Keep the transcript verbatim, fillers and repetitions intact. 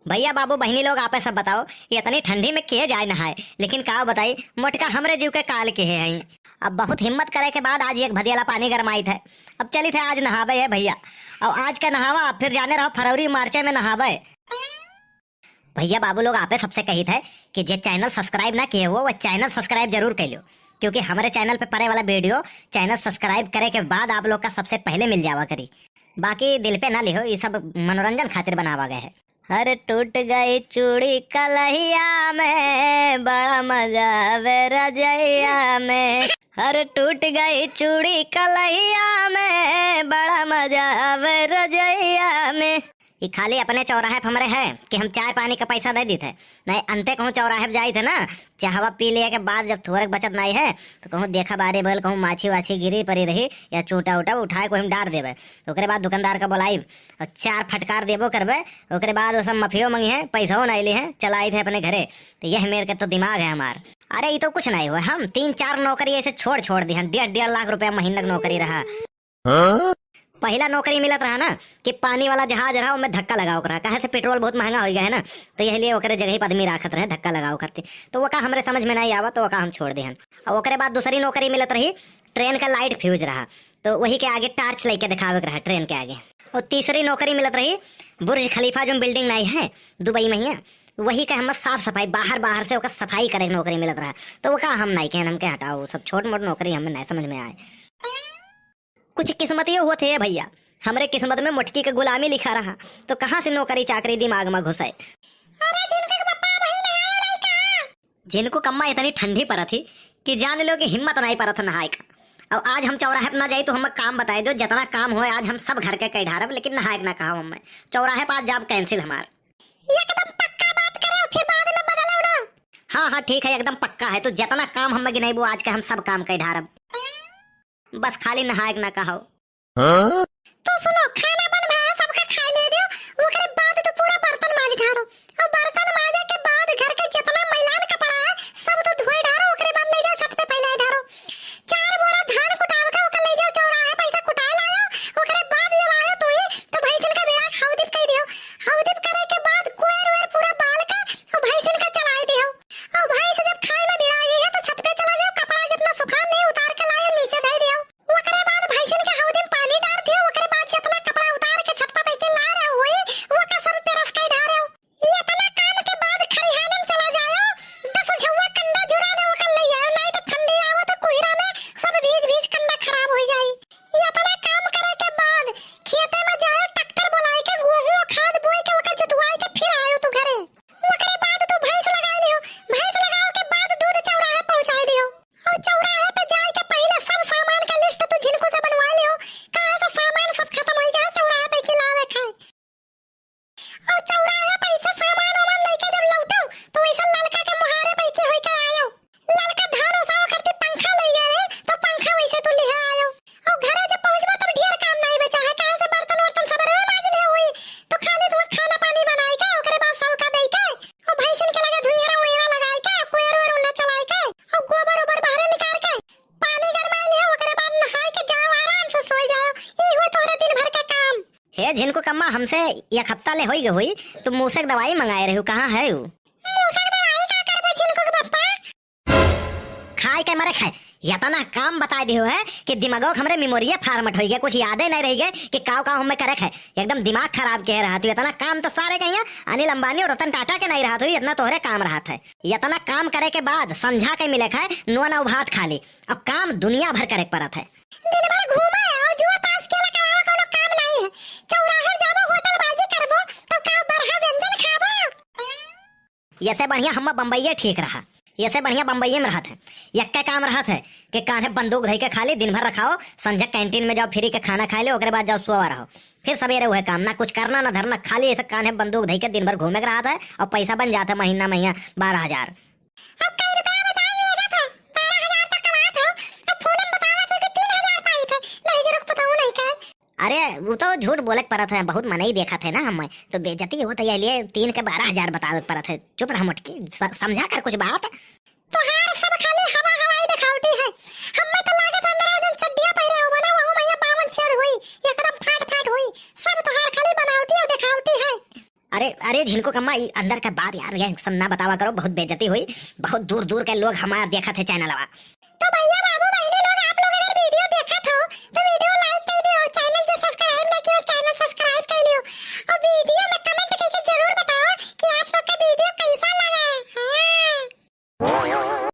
भइया बाबू बहिनी लोग आपे सब बताओ, ये इतनी ठंडी में के जाए नहाए, लेकिन का बताई, मोटका हमरे जीव के काल के है। अब बहुत हिम्मत करे के बाद आज एक भदियाला पानी गरमाइत है। अब चलित है आज नहावे है भइया, और आज का नहावा, फिर जाने रहो फरवरी मार्चे में नहावे। भइया बाबू लोग आपे सबसे कहित है कि जे channel subscribe ना किहे हो, वो channel subscribe जरूर कर लो, क्योंकि हमरे channel पे पड़े वाला video channel subscribe करे के बाद आप लोग का सबसे पहले मिल जावा करी। बाकी दिल पे ना लिहो, ये सब मनोरंजन खातिर बनावा गए है। हर टूट गई चूड़ी कलहिया में, बड़ा मजा आवे रजैया में। हर टूट गई चूड़ी कलहिया में, बड़ा मजा आवे रजैया में। ई खाली अपने चौराहे पे हमरे है कि हम चाय पानी का पैसा दे दीत है, नहीं अंते कहूँ चौराहे पे जाइत है ना, चाहवा पी लिए के बाद जब थोड़क बचत नहीं है तो कहूँ देखा बारी बगल कहूँ माछी वाछी गिरी पड़ी रही या चूटा उटा उठाए को हम डार देबे, तो ओकरे बाद दुकानदार का बोलाइब और चार फटकार देबो करबे। ओकरे बाद वो सब मफियो मंगी है, पैसो नहीं ली है, चलाइत है अपने घरे। तो यह मेर के तो दिमाग है हमार। अरे ये तो कुछ नहीं हुआ, हम तीन चार नौकरी ऐसे छोड़ छोड़ दी हैं, डेढ़ डेढ़ लाख रुपया महीना की नौकरी रहा। हाँ? पहला नौकरी मिलत रहा ना कि पानी वाला जहाज रहा, ओमे धक्का लगाओ करा, काहे से पेट्रोल बहुत महंगा हो गया है ना, तो यह लिए ओकरे जगह पर आदमी राखत रहे धक्का लगाओ करते। तो वो का हमरे समझ में नहीं आवा, तो वो का हम छोड़ देहन। और ओकरे बाद दूसरी नौकरी मिलत रही, ट्रेन का लाइट फ्यूज रहा, तो वही के आगे टार्च लेके दिखावे के रहा ट्रेन के आगे। और तीसरी नौकरी मिलत रही, बुर्ज खलीफा जो बिल्डिंग नहीं है दुबई में ही है, वही का हम साफ सफाई, बाहर बाहर से ओकर सफाई करे के नौकरी मिलत रहा। तो वो का हम नहीं कहन, हमके हटाओ, वो सब छोट मोट नौकरी हमें नहीं समझ में आए। कुछ किस्मतियो होत है भइया, हमरे किस्मत में मोटकी के गुलामी लिखा रहा, तो कहाँ से नौकरी चाकरी दिमाग में घुसे। अरे जिनके पप्पा भाई नहाए उड़ाई का? जिनको कम्मा इतनी ठंडी परत ही कि जान लो कि हिम्मत नहीं परत नहाए का। अब आज हम चौराहे पे ना जाई तो हम काम बताए दो, जितना काम होए आज हम सब घर के कई ढारब, लेकिन नहाए के ना कहा हमें। चौराहे पे आज job cancel हमार। एकदम पक्का बात करे, फिर बाद में बदलो ना। हाँ हाँ ठीक है, एकदम पक्का है, तो जितना काम हम गिनाइबो आज के हम सब काम कई ढारब। बस खाली नहाए के ना कहो। हाँ? तो सुनो, खाना बन भा, सबका खाए ले दियो, ओकरे बाद तो पूरा बर्तन माज ढारो। और बर्तन माजे के बाद घर के जितना मैलान कपड़ा है, सब तो धोए ढारो, ओकरे बाद ले जाओ छत पे फैलाए ढारो। चार बोरा धान कुटाव के ओकर ले जाओ चौराहे, पैसा कुटाए लायो, ओकरे बाद जब आयो तू ही, तो भैंसिन का बिड़ा हौदी पे कई दियो। हौदी पे करे के बाद कोयर वोयर पूरा बाल के और भैंसिन का चलाए दियो। और भैंस जब खाए में बिड़ा आई है, तो छत पे चला जाओ, कपड़ा जितना सुखा नहीं उतार के लायो, नीचे धई दियो। ओकरे बाद भैंसिन के हौदी में पानी डार दियो, ओकरे बाद जितना कपड़ा उतार के छत पे फेंके ला रहे हुई, ओका सब पे रस कई ढारे हो। ये इतना काम के बाद खरिहाने में चला जायो, दस झउआ कंडा जुराने ओकर ले आयो, नहीं तो ठंडी आवत है कुहरा में सब भीज भीज कंडा खराब हो जाई। ये इतना काम करे के बाद खेते में जायो, ट्रैक्टर बुलाए के, गेहूं खाद बोए के, ओकर जुतवाए के फिर आयो तू घरे। ओकरे बाद तू भैंस लगा लियो, भैंस लगाओ के बाद दूध चौराहे पहुंचाए दियो। और चौराहे पे जाए के पहले सब सामान का list तू झिनकू से बनवा लियो, काहे से सामान सब खत्म हो गया चौराहे पे के लावे खाए। और चौराहे पे से सामान वामान लेके जब लौटो, तो वैसे ललका के मुहारे पे के होई के आयो। ललका धान ओसावा करती पंखा ले गए रहे, तो पंखा वैसे तू लिहे आयो। और घरे जब पहुंचबा तब ढेर काम नहीं बचा है, काहे से बर्तन वर्तन सब रे माज ले हुई, तो खाली तू खाना पानी बनाए के, ओकरे बाद सबका दे के, और भैंसिन के लगे धुइहरा उइहरा लगाए के, कोयर ओयर उन्ना चलाए के, और गोबर ओबर बाहरे निकाल के, पानी गरमाए लियो, ओकरे बाद नहाए के जाओ, आराम से सोए जाओ। ई हुए तोहरे दिन भर का काम। हे झिनकू कम्मा, हमसे एक हफ्ता ले होई गए हुई, तू मूसक दवाई मंगाए रहू, कहाँ है ऊ? मूसक दवाई का करबो झिनकू के पप्पा? खाए के मरे खाए, इतना काम बताए दियो है कि दिमागो के हमरे मेमोरिये format होई गए, कुछ यादे नहीं रह गए कि काव काव हमें करे है। एकदम दिमाग खराब के रहा तू, इतना काम तो सारे कहिया अनिल अंबानी और रतन टाटा के नहीं रहा तू, इतना तोहरे काम रहा है। इतना काम करे के बाद संझा के मिले खाए नुआ ना भात खा ली, अब काम दुनिया भर करे के परत है। दिन भर घूमे और जुआ ताश खेला के अलावा कोनो काम नहीं है। चौराहे जाबो, होटल बाजी करबो, तो का बरहा व्यंजन खाबो? ये से बढ़िया हम बम्बईये ठीक रहा, ये से बढ़िया बम्बईये में रहत है। यक्के काम रहत है कि कान्हे बंदूक धई के खाली दिन भर रखाओ, संझा कैंटीन में जाओ, फ्री के खाना खाए ले, ओकरे बाद जाओ सोवा रहो। फिर सवेरे वह काम, ना कुछ करना ना धरना, खाली ऐसे कान्हे बंदूक धई के दिन भर घूमे के रहत है और पैसा बन जात है महीना महीना बारह हजार। अब कई रुपया बचाए ले जात है, बारह हजार तक कमात है, अब फोन में बतावत है कि तीन हजार पाई थे, नहीं जरूर पता नहीं के। अरे, वो तो झूठ बोले के परत है, बहुत मनई देखत है ना हमें, तो बेइज्जती होत है, ये लिए तीन के बारह हजार बतावे के परत है। चुप रह मोटकी, स-, समझा कर कुछ बात। तोहार सब खाली हवा हवाई देखावटी है। हमें तो लागत है अंदर जौन चड्डिया पहिरे हो ना, वहू में ये बावन छेद हुई, एकदम फाट फाट हुई। सब तोहार खाली बनावटी और देखावटी है। अरे अरे झिनको कम्मा, ई अंदर का बात यार, ये सब ना बतावा करो, बहुत बेइज्जती हुई। बहुत दूर दूर के लोग हमार देखत है चैनलवा।